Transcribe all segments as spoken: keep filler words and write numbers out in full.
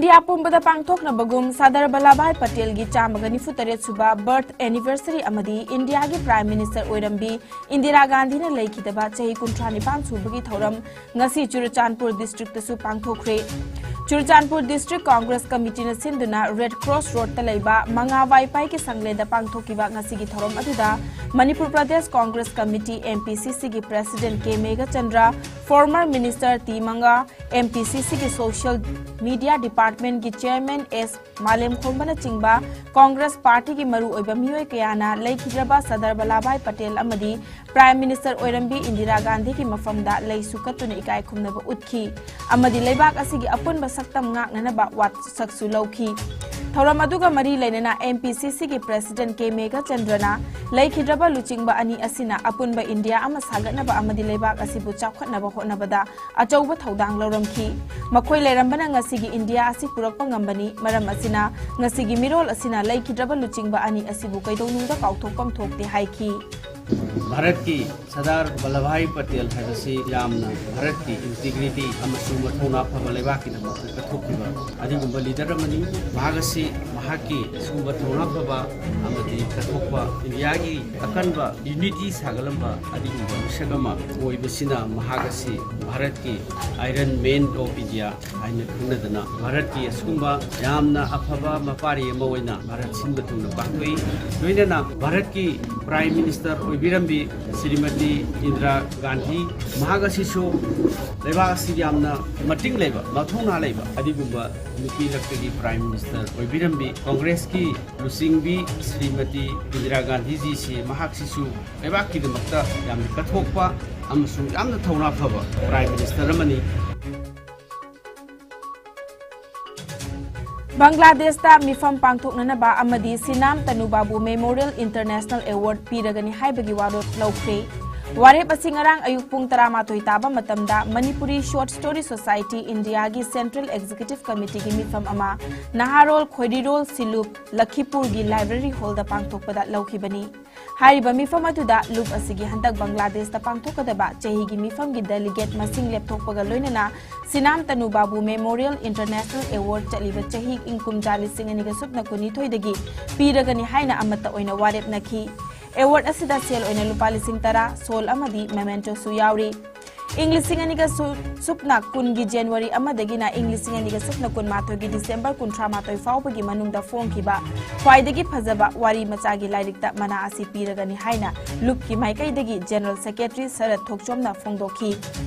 India ꯄꯨꯝꯕꯗ ꯄꯥꯡꯊꯣꯛꯅꯕꯒꯨꯝ ꯁꯔꯗꯥꯔ ꯕꯜꯂꯥꯚꯥꯏ ꯄꯇꯦꯜꯒꯤ ꯆꯥꯝꯃꯒ ꯅꯤꯐꯨ ꯇꯔꯦꯠ ꯁꯨꯕ ꯕꯔꯊ ꯑꯦꯅꯤꯚꯔꯁꯔꯤ ꯑꯃꯗꯤ ꯏꯟꯗꯤꯌꯥꯒꯤ ꯄ꯭ꯔꯥꯏꯝ ꯃꯤꯅꯤꯁꯇꯔ ꯑꯣꯏꯔꯝꯕꯤ ꯏꯟꯗꯤꯔꯥ ꯒꯥꯟꯙꯤꯅ ꯂꯩꯈꯤꯗꯕ ꯆꯍꯤ ꯀꯨꯟꯊ꯭ꯔꯥ ꯅꯤꯄꯥꯟ ꯁꯨꯕꯒꯤ ꯊꯧꯔꯝ ꯉꯁꯤ ꯆꯨꯔꯆꯥꯟꯄꯨꯔ ꯗꯤꯁꯇ꯭ꯔꯤꯛꯇꯁꯨ ꯄꯥꯡꯊꯣꯛꯈ꯭ꯔꯦ꯫ ꯆꯨꯔꯆꯥꯟꯄꯨꯔ ꯗꯤꯁꯇ꯭ꯔꯤꯛ ꯀꯣꯡꯒ꯭ꯔꯦꯁ ꯀꯃꯤꯇꯤꯅ ꯁꯤꯟꯗꯨꯅ ꯔꯦꯗ ꯀ꯭ꯔꯣꯁ ꯔꯣꯗꯇ ꯂꯩꯕ ꯃꯉꯥ ꯋꯥꯏꯄꯥꯏꯒꯤ ꯁꯪꯂꯦꯟꯗ ꯄꯥꯡꯊꯣꯛꯈꯤꯕ ꯉꯁꯤꯒꯤ ꯊꯧꯔꯝ ꯑꯗꯨꯗ Manipur Pradesh Congress committee, M P C ꯁꯤꯒꯤ president K Meghachandra, former minister T Manga, M P C ꯁꯤꯒꯤ ꯁꯣꯁꯤꯌꯦꯜ ꯃꯤꯗꯤꯌꯥ ꯗꯤꯄꯥꯔꯠꯃꯦꯟꯠꯀꯤ ꯆꯤꯌꯔꯃꯦꯟ ꯑꯦꯁ ꯃꯥꯂꯦꯝꯈꯣꯝꯕꯅꯆꯤꯡꯕ ꯀꯣꯡꯒ꯭ꯔꯦꯁ ꯄꯥꯔꯇꯤꯒꯤ ꯃꯔꯨꯑꯣꯏꯕ ꯃꯤꯑꯣꯏ ꯀꯌꯥꯅ ꯂꯩꯈꯤꯗ꯭ꯔꯕ ꯁꯔꯗꯥꯔ ꯕꯜꯂꯥꯚꯥꯏ ꯄꯇꯦꯜ ꯑꯃꯗꯤ ꯄ꯭ꯔꯥꯏꯝ ꯃꯤꯅꯤꯁꯇꯔ ꯑꯣꯏꯔꯝꯕꯤ ꯏꯟꯗꯤꯔꯥ ꯒꯥꯟꯙꯤꯒꯤ ꯃꯐꯝꯗ ꯂꯩꯁꯨ ꯀꯠꯇꯨꯅ ꯏꯀꯥꯏ ꯈꯨꯝꯅꯕ ꯎꯠꯈꯤ ꯑꯃꯗꯤ ꯂꯩꯕꯥꯛ ꯑꯁꯤꯒꯤ ꯑꯄꯨꯟꯕ ꯁꯛꯇꯝ ꯉꯥꯛꯅꯅꯕ ꯋꯥꯁꯛꯁꯨ ꯂꯧꯈꯤ꯫ ꯊꯧꯔꯝ ꯑꯗꯨꯒ ꯃꯔꯤ ꯂꯩꯅꯅ ꯑꯦꯝ ꯄꯤ ꯁꯤ ꯁꯤꯒꯤ ꯄ꯭ꯔꯦꯁꯤꯗꯦꯟꯠ ꯀꯦ ꯃꯦꯘꯆꯟꯗ꯭ꯔꯅ ꯂꯩꯈꯤꯗ꯭ꯔꯕ ꯂꯨꯆꯤꯡꯕ ꯑꯅꯤ ꯑꯁꯤꯅ ꯑꯄꯨꯟꯕ ꯏꯟꯗꯤꯌꯥ ꯑꯃ ꯁꯥꯒꯠꯅꯕ ꯑꯃꯗꯤ ꯂꯩꯕꯥꯛ ꯑꯁꯤꯕꯨ ꯆꯥꯎꯈꯠꯅꯕ ꯍꯣꯠꯅꯕꯗ ꯑꯆꯧꯕ ꯊꯧꯗꯥꯡ ꯂꯧꯔꯝꯈꯤ꯫ ꯃꯈꯣꯏ ꯂꯩꯔꯝꯕꯅ ꯉꯁꯤꯒꯤ ꯏꯟꯗꯤꯌꯥ ꯑꯁꯤ ꯄꯨꯔꯛꯄ ꯉꯝꯕꯅꯤ꯫ ꯃꯔꯝ ꯑꯁꯤꯅ ꯉꯁꯤꯒꯤ ꯃꯤꯔꯣꯜ ꯑꯁꯤꯅ ꯂꯩꯈꯤꯗ꯭ꯔꯕ ꯂꯨꯆꯤꯡꯕ ꯑꯅꯤ ꯑꯁꯤꯕꯨ ꯀꯩꯗꯧꯅꯨꯡꯗ ꯀꯥꯎꯊꯣꯛꯐꯝ ꯊꯣꯛꯇꯦ ꯍꯥꯏꯈꯤ꯫ ꯚꯥꯔꯠꯀꯤ ꯁꯔꯗꯥꯔ ꯚꯜꯂꯚꯚꯥꯏ ꯄꯇꯦꯜ ꯍꯥꯏꯕꯁꯤ ꯌꯥꯝꯅ ꯚꯥꯔꯠꯀꯤ ꯏꯟꯇꯤꯒ꯭ꯔꯤꯇꯤ ꯑꯃꯁꯨꯡ ꯃꯊꯧꯅꯥ ꯐꯕ ꯂꯩꯕꯥꯛꯀꯤꯗꯃꯛꯇ ꯀꯠꯊꯣꯛꯈꯤꯕ ꯑꯗꯨꯒꯨꯝꯕ ꯂꯤꯗꯔ ꯑꯃꯅꯤ꯫ ꯃꯍꯥꯛ ꯑꯁꯤ ꯃꯍꯥꯛꯀꯤ ꯁꯤꯒꯨꯝꯕ ꯊꯧꯅꯥ ꯐꯕ ꯑꯃꯗꯤ ꯀꯠꯊꯣꯛꯄ, ꯏꯟꯗꯤꯌꯥꯒꯤ ꯑꯀꯟꯕ ꯌꯨꯅꯤꯇꯤ ꯁꯥꯒꯠꯂꯝꯕ ꯑꯗꯨꯒꯨꯝꯕ ꯃꯤꯁꯛ ꯑꯃ ꯑꯣꯏꯕꯁꯤꯅ ꯃꯍꯥꯛ ꯑꯁꯤ ꯚꯥꯔꯠꯀꯤ Iron Man of India ꯍꯥꯏꯅ ꯈꯪꯅꯗꯅ ꯚꯥꯔꯠꯀꯤ ꯑꯁꯤꯒꯨꯝꯕ ꯌꯥꯝꯅ ꯑꯐꯕ ꯃꯄꯥꯔꯤ ꯑꯃ ꯑꯣꯏꯅ ꯚꯥꯔꯠ ꯁꯤꯟꯕ ꯊꯨꯡꯅ ꯄꯥꯡꯊꯣꯛꯏ꯫ ꯂꯣꯏꯅꯅ ꯚꯥꯔꯠꯀꯤ ꯄ꯭ꯔꯥꯏꯝ ꯃꯤꯅꯤꯁꯇꯔ ꯑꯣꯏꯕꯤꯔꯝꯕꯤ ꯁ꯭ꯔꯤꯃꯇꯤ ꯏꯟꯗꯤꯔꯥ ꯒꯥꯟꯙꯤ, ꯃꯍꯥꯛ ꯑꯁꯤꯁꯨ ꯂꯩꯕꯥꯛ ꯑꯁꯤ ꯌꯥꯝꯅ ꯃꯇꯤꯡ ꯂꯩꯕ, ꯃꯊꯧꯅꯥ ꯂꯩꯕ ꯑꯗꯨꯒꯨꯝꯕ ꯅꯨꯄꯤ ꯂꯛꯇꯒꯤ ꯄ꯭ꯔꯥꯏꯝ ꯃꯤꯅꯤꯁꯇꯔ ꯑꯣꯏꯕꯤꯔꯝꯕꯤ, ꯀꯣꯡꯒ꯭ꯔꯦꯁꯀꯤ ꯂꯨꯆꯤꯡꯕꯤ ꯁ꯭ꯔꯤꯃꯇꯤ ꯏꯟꯗꯤꯔꯥ ꯒꯥꯟꯙꯤꯖꯤꯁꯤ, ꯃꯍꯥꯛꯁꯤꯁꯨ ꯂꯩꯕꯥꯛꯀꯤꯗꯃꯛꯇ ꯌꯥꯝꯅ ꯀꯠꯊꯣꯛꯄ ꯑꯃꯁꯨꯡ ꯌꯥꯝꯅ ꯊꯧꯅꯥ ꯐꯕ ꯄ꯭ꯔꯥꯏꯝ ꯃꯤꯅꯤꯁꯇꯔ ꯑꯃꯅꯤ꯫ ꯕꯪꯒ꯭ꯂꯥꯗꯦꯁꯇ ꯃꯤꯐꯝ ꯄꯥꯡꯊꯣꯛꯅꯅꯕ ꯑꯃꯗꯤ ꯁꯤꯅꯥꯝ ꯇꯅꯨꯕꯥꯕꯨ ꯃꯦꯃꯣꯔꯤꯌꯦꯜ ꯏꯟꯇꯔꯅꯦꯁꯅꯦꯜ ꯑꯦꯋꯥꯔꯗ ꯄꯤꯔꯒꯅꯤ ꯍꯥꯏꯕꯒꯤ ꯋꯥꯔꯦꯞ ꯂꯧꯈ꯭ꯔꯦ꯫ ꯋꯥꯔꯦꯞ ꯑꯁꯤ ꯉꯔꯥꯡ ꯑꯌꯨꯛ ꯄꯨꯡ ꯇꯔꯥꯃꯥꯊꯣꯏ ꯇꯥꯕ ꯃꯇꯝꯗ ꯃꯅꯤꯄꯨꯔꯤ ꯁꯣꯔꯠ ꯁ꯭ꯇꯣꯔꯤ ꯁꯣꯁꯥꯏꯇꯤ ꯏꯟꯗꯤꯌꯥꯒꯤ ꯁꯦꯟꯇ꯭ꯔꯦꯜ ꯑꯦꯛꯖꯤꯀ꯭ꯌꯨꯇꯤꯚ ꯀꯃꯤꯇꯤꯒꯤ ꯃꯤꯐꯝ ꯑꯃ ꯅꯍꯥꯔꯣꯜ ꯈꯣꯏꯔꯤꯔꯣꯜ ꯁꯤꯂꯨꯞ ꯂꯈꯤꯄꯨꯔꯒꯤ ꯂꯥꯏꯕ꯭ꯔꯦꯔꯤ ꯍꯣꯜꯗ ꯄꯥꯡꯊꯣꯛꯄꯗ ꯂꯧꯈꯤꯕꯅꯤ꯫ ꯍꯥꯏꯔꯤꯕ ꯃꯤꯐꯝ ꯑꯗꯨꯗ ꯂꯨꯞ ꯑꯁꯤꯒꯤ ꯍꯟꯗꯛ ꯕꯪꯒ꯭ꯂꯥꯗꯦꯁꯇ ꯄꯥꯡꯊꯣꯛꯀꯗꯕ ꯆꯍꯤꯒꯤ ꯃꯤꯐꯝꯒꯤ ꯗꯦꯂꯤꯒꯦꯠ ꯃꯁꯤꯡ ꯂꯦꯞꯊꯣꯛꯄꯒ ꯂꯣꯏꯅꯅ ꯁꯤꯅꯥꯝ ꯇꯅꯨ ꯕꯥꯕꯨ ꯃꯦꯃꯣꯔꯤꯌꯦꯜ ꯏꯟꯇꯔꯅꯦꯁꯅꯦꯜ ꯑꯦꯋꯥꯔꯗ ꯆꯠꯂꯤꯕ ꯆꯍꯤ ꯏꯪ ꯀꯨꯝꯖꯥ ꯂꯤꯁꯤꯡ ꯑꯅꯤꯒ ꯁꯨꯞꯅ ꯀꯨꯟꯅꯤꯊꯣꯏꯗꯒꯤ ꯄꯤꯔꯒꯅꯤ ꯍꯥꯏꯅ ꯑꯃꯠꯇ ꯑꯣꯏꯅ ꯋꯥꯔꯦꯞꯅꯈꯤ꯫ ꯑꯦꯋꯥꯔꯗ ꯑꯁꯤꯗ ꯁꯦꯜ ꯑꯣꯏꯅ ꯂꯨꯄꯥ ꯂꯤꯁꯤꯡ ꯇꯔꯥ, ꯁꯣꯜ ꯑꯃꯗꯤ ꯃꯦꯃꯦꯟꯇꯣꯁꯨ ꯌꯥꯎꯔꯤ꯫ ꯏꯪ ꯂꯤꯁꯤꯡ ꯑꯅꯤꯒ ꯁꯨꯞꯅ ꯀꯨꯟꯒꯤ ꯖꯅꯋꯥꯔꯤ ꯑꯃꯗꯒꯤꯅ ꯏꯪ ꯂꯤꯁꯤꯡ ꯑꯅꯤꯒ ꯁꯨꯞꯅ ꯀꯨꯟꯃꯥꯊꯣꯏꯒꯤ ꯗꯤꯁꯦꯝꯕꯔ ꯀꯨꯟꯊ꯭ꯔꯥ ꯃꯥꯊꯣꯏ ꯐꯥꯎꯕꯒꯤ ꯃꯅꯨꯡꯗ ꯐꯣꯡꯈꯤꯕ ꯈ꯭ꯋꯥꯏꯗꯒꯤ ꯐꯖꯕ ꯋꯥꯔꯤ ꯃꯆꯥꯒꯤ ꯂꯥꯏꯔꯤꯛꯇ ꯃꯅꯥ ꯑꯁꯤ ꯄꯤꯔꯒꯅꯤ ꯍꯥꯏꯅ ꯂꯨꯞꯀꯤ ꯃꯥꯏꯀꯩꯗꯒꯤ ꯖꯦꯅꯔꯦꯜ ꯁꯦꯀ꯭ꯔꯦꯇꯔꯤ ꯁꯔꯠ ꯊꯣꯛꯆꯣꯝꯅ ꯐꯣꯡꯗꯣꯛꯈꯤ꯫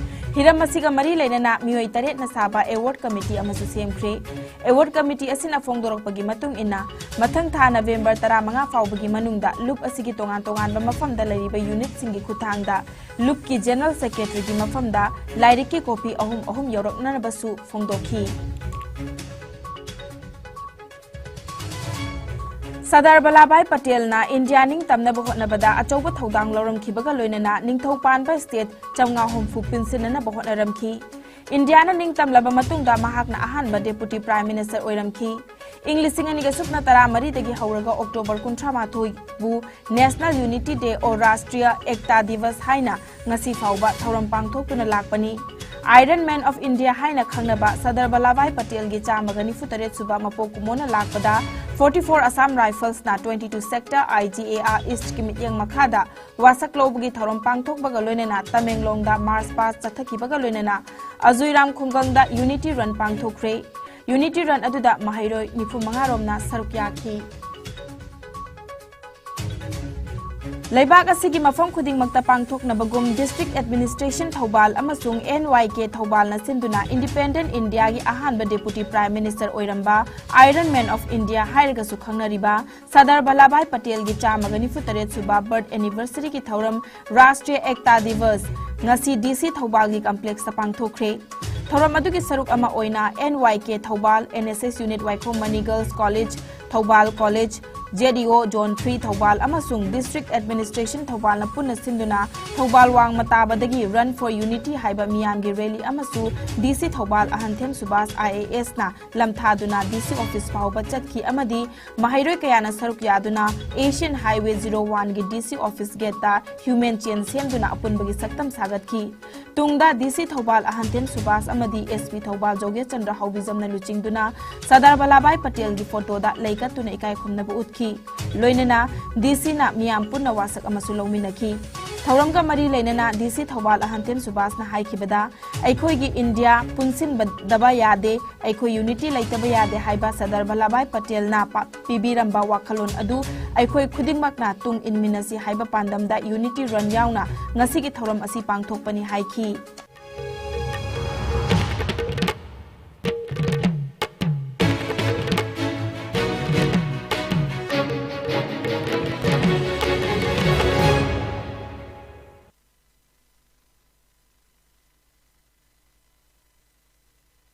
ꯍꯤꯔꯝ ꯑꯁꯤꯒ ꯃꯔꯤ ꯂꯩꯅꯅ ꯃꯤꯑꯣꯏ ꯇꯔꯦꯠꯅ ꯁꯥꯕ ꯑꯦꯋꯥꯔꯗ ꯀꯃꯤꯇꯤ ꯑꯃꯁꯨ ꯁꯦꯝꯈ꯭ꯔꯦ꯫ ꯑꯦꯋꯥꯔꯗ ꯀꯃꯤꯇꯤ ꯑꯁꯤꯅ ꯐꯣꯡꯗꯣꯔꯛꯄꯒꯤ ꯃꯇꯨꯡ ꯏꯟꯅ, ꯃꯊꯪ ꯊꯥ ꯅꯕꯦꯝꯕꯔ ꯇꯔꯥꯃꯉꯥ ꯐꯥꯎꯕꯒꯤ ꯃꯅꯨꯡꯗ ꯂꯨꯞ ꯑꯁꯤꯒꯤ ꯇꯣꯉꯥꯟ ꯇꯣꯉꯥꯟꯕ ꯃꯐꯝꯗ ꯂꯩꯔꯤꯕ ꯌꯨꯅꯤꯠꯁꯤꯡꯒꯤ ꯈꯨꯠꯊꯥꯡꯗ ꯂꯨꯞꯀꯤ ꯖꯦꯅꯔꯦꯜ ꯁꯦꯀ꯭ꯔꯦꯇꯔꯤꯒꯤ ꯃꯐꯝꯗ ꯂꯥꯏꯔꯤꯛꯀꯤ ꯀꯣꯄꯤ ꯑꯍꯨꯝ ꯑꯍꯨꯝ ꯌꯧꯔꯛꯅꯅꯕꯁꯨ ꯐꯣꯡꯗꯣꯛꯈꯤ꯫ ꯁꯔꯗꯥꯔ ꯚꯜꯂꯥꯚꯥꯏ ꯄꯇꯦꯜꯅ ꯏꯟꯗꯤꯌꯥ ꯅꯤꯡꯇꯝꯅꯕ ꯍꯣꯠꯅꯕꯗ ꯑꯆꯧꯕ ꯊꯧꯗꯥꯡ ꯂꯧꯔꯝꯈꯤꯕꯒ ꯂꯣꯏꯅꯅ ꯅꯤꯡꯊꯧ ꯄꯥꯟꯕ ꯁ꯭ꯇꯦꯠ ꯆꯥꯝꯃꯉꯥ ꯍꯨꯝꯐꯨ ꯄꯨꯟꯁꯤꯟꯅꯅꯕ ꯍꯣꯠꯅꯔꯝꯈꯤ꯫ ꯏꯟꯗꯤꯌꯥꯅ ꯅꯤꯡꯇꯝꯂꯕ ꯃꯇꯨꯡꯗ ꯃꯍꯥꯛꯅ ꯑꯍꯥꯟꯕ ꯗꯦꯄꯨꯇꯤ ꯄ꯭ꯔꯥꯏꯝ ꯃꯤꯅꯤꯁꯇꯔ ꯑꯣꯏꯔꯝꯈꯤ꯫ ꯏꯪ ꯂꯤꯁꯤꯡ ꯑꯅꯤꯒ ꯁꯨꯞꯅ ꯇꯔꯥꯃꯔꯤꯗꯒꯤ ꯍꯧꯔꯒ ꯑꯣꯛꯇꯣꯕꯔ ꯀꯨꯟꯊ꯭ꯔꯥ ꯃꯥꯊꯣꯏꯕꯨ National Unity Day or Rashtriya Ekta Diwas ꯍꯥꯏꯅ ꯉꯁꯤ ꯐꯥꯎꯕ ꯊꯧꯔꯝ ꯄꯥꯡꯊꯣꯛꯇꯨꯅ ꯂꯥꯛꯄꯅꯤ꯫ Iron Man of India ꯍꯥꯏꯅ ꯈꯪꯅꯕ ꯁꯔꯗꯥꯔ ꯚꯜꯂꯥꯚꯥꯏ ꯄꯇꯦꯜꯒꯤ ꯆꯥꯝꯃꯒ ꯅꯤꯐꯨ ꯇꯔꯦꯠ ꯁꯨꯕ ꯃꯄꯣꯛ ꯀꯨꯝꯑꯣꯟꯅ ꯂꯥꯛꯄꯗ forty four Assam Riflesꯅ twenty two Sector I G A R Eastꯀꯤ ꯃꯤꯠꯌꯦꯡ ꯃꯈꯥꯗ ꯋꯥꯁꯛ ꯂꯧꯕꯒꯤ ꯊꯧꯔꯝ ꯄꯥꯡꯊꯣꯛꯄꯒ ꯂꯣꯏꯅꯅ ꯇꯃꯦꯡꯂꯣꯡꯗ March Past ꯆꯠꯊꯈꯤꯕꯒ ꯂꯣꯏꯅꯅ ꯑꯖꯨꯏꯔꯥꯝ ꯈꯨꯡꯒꯪꯗ Unity Run ꯄꯥꯡꯊꯣꯛꯈ꯭ꯔꯦ꯫ Unity Run ꯑꯗꯨꯗ ꯃꯍꯩꯔꯣꯏ ꯅꯤꯐꯨ ꯃꯉꯥ ꯔꯣꯝꯅ ꯁꯔꯨꯛ ꯌꯥꯈꯤ꯫ ꯂꯩꯕꯥꯛ ꯑꯁꯤꯒꯤ ꯃꯐꯝ ꯈꯨꯗꯤꯡꯃꯛꯇ ꯄꯥꯡꯊꯣꯛꯅꯕꯒꯨꯝ District Administration ꯊꯧꯕꯥꯜ ꯑꯃꯁꯨꯡ N Y K ꯊꯧꯕꯥꯜꯅ ꯁꯤꯟꯗꯨꯅ Independent Indiaꯒꯤ ꯑꯍꯥꯟꯕ Deputy Prime Minister ꯑꯣꯏꯔꯝꯕ Iron Man of India ꯍꯥꯏꯔꯒꯁꯨ ꯈꯪꯅꯔꯤꯕ ꯁꯔꯗꯥꯔ ꯚꯜꯂꯥꯚꯥꯏ ꯄꯇꯦꯜꯒꯤ ꯆꯥꯝꯃꯒ ꯅꯤꯐꯨ ꯇꯔꯦꯠ ꯁꯨꯕ Birth Anniversaryꯒꯤ ꯊꯧꯔꯝ Rashtriya Ekta Diwas ꯉꯁꯤ D C ꯊꯧꯕꯥꯜꯒꯤ complexꯇ ꯄꯥꯡꯊꯣꯛꯈ꯭ꯔꯦ꯫ ꯊꯧꯔꯝ ꯑꯗꯨꯒꯤ ꯁꯔꯨꯛ ꯑꯃ ꯑꯣꯏꯅ N Y K Thoubal, N S S Unit Waikhom Mani Girls College, Thoubal College, ZEO Zone three Thoubal ꯑꯃꯁꯨꯡ District Administration ꯊꯧꯕꯥꯜꯅ ꯄꯨꯟꯅ ꯁꯤꯟꯗꯨꯅ ꯊꯧꯕꯥꯜ ꯋꯥꯡꯃ ꯇꯥꯕꯗꯒꯤ Run for Unity ꯍꯥꯏꯕ ꯃꯤꯌꯥꯝꯒꯤ rally ꯑꯃꯁꯨ DC ꯊꯧꯕꯥꯜ ꯑꯍꯟꯊꯦꯝ ꯁꯨꯕꯥꯁ IAS ꯅ ꯂꯝꯊꯥꯗꯨꯅ DC office ꯐꯥꯎꯕ ꯆꯠꯈꯤ ꯑꯃꯗꯤ ꯃꯍꯩꯔꯣꯏ ꯀꯌꯥꯅ ꯁꯔꯨꯛ ꯌꯥꯗꯨꯅ Asian Highway zero one ꯒꯤ DC office gate ꯇ human chain ꯁꯦꯝꯗꯨꯅ ꯑꯄꯨꯟꯕꯒꯤ ꯁꯛꯇꯝ ꯁꯥꯒꯠꯈꯤ꯫ ꯇꯨꯡꯗ DC ꯊꯧꯕꯥꯜ ꯑꯍꯟꯊꯦꯝ ꯁꯨꯕꯥꯁ ꯑꯃꯗꯤ SP ꯊꯧꯕꯥꯜ ꯖꯣꯒꯦꯁ ꯆꯟꯗ꯭ꯔ ꯍꯥꯎꯕꯤꯖꯝꯅ ꯂꯨꯆꯤꯡꯗꯨꯅ ꯁꯔꯗꯥꯔ ꯚꯜꯂꯥꯚꯥꯏ ꯄꯇꯦꯜꯒꯤ photo ꯗ ꯂꯩ ꯀꯠꯇꯨꯅ ꯏꯀꯥꯏ ꯈꯨꯝꯅꯕ ꯎꯠꯈꯤ꯫ ꯂꯣꯏꯅꯅ DC ꯅ ꯃꯤꯌꯥꯝ ꯄꯨꯟꯅ ꯋꯥꯁꯛ ꯑꯃꯁꯨ ꯂꯧꯃꯤꯟꯅꯈꯤ꯫ ꯊꯧꯔꯝꯒ ꯃꯔꯤ ꯂꯩꯅꯅ DC ꯊꯧꯕꯥꯜ ꯑꯍꯟꯊꯦꯝ ꯁꯨꯕꯥꯁꯅ ꯍꯥꯏꯈꯤꯕꯗ, ꯑꯩꯈꯣꯏꯒꯤ ꯏꯟꯗꯤꯌꯥ ꯄꯨꯟꯁꯤꯟꯕꯗꯕ ꯌꯥꯗꯦ, ꯑꯩꯈꯣꯏ unity ꯂꯩꯇꯕ ꯌꯥꯗꯦ ꯍꯥꯏꯕ ꯁꯔꯗꯥꯔ ꯚꯜꯂꯥꯚꯥꯏ ꯄꯇꯦꯜꯅ ꯄꯥ-, ꯄꯤꯕꯤꯔꯝꯕ ꯋꯥꯈꯜꯂꯣꯟ ꯑꯗꯨ ꯑꯩꯈꯣꯏ ꯈꯨꯗꯤꯡꯃꯛꯅ ꯇꯨꯡ ꯏꯟꯃꯤꯟꯅꯁꯤ ꯍꯥꯏꯕ ꯄꯥꯟꯗꯝꯗ unity run ꯌꯥꯎꯅ ꯉꯁꯤꯒꯤ ꯊꯧꯔꯝ ꯑꯁꯤ ꯄꯥꯡꯊꯣꯛꯄꯅꯤ ꯍꯥꯏꯈꯤ꯫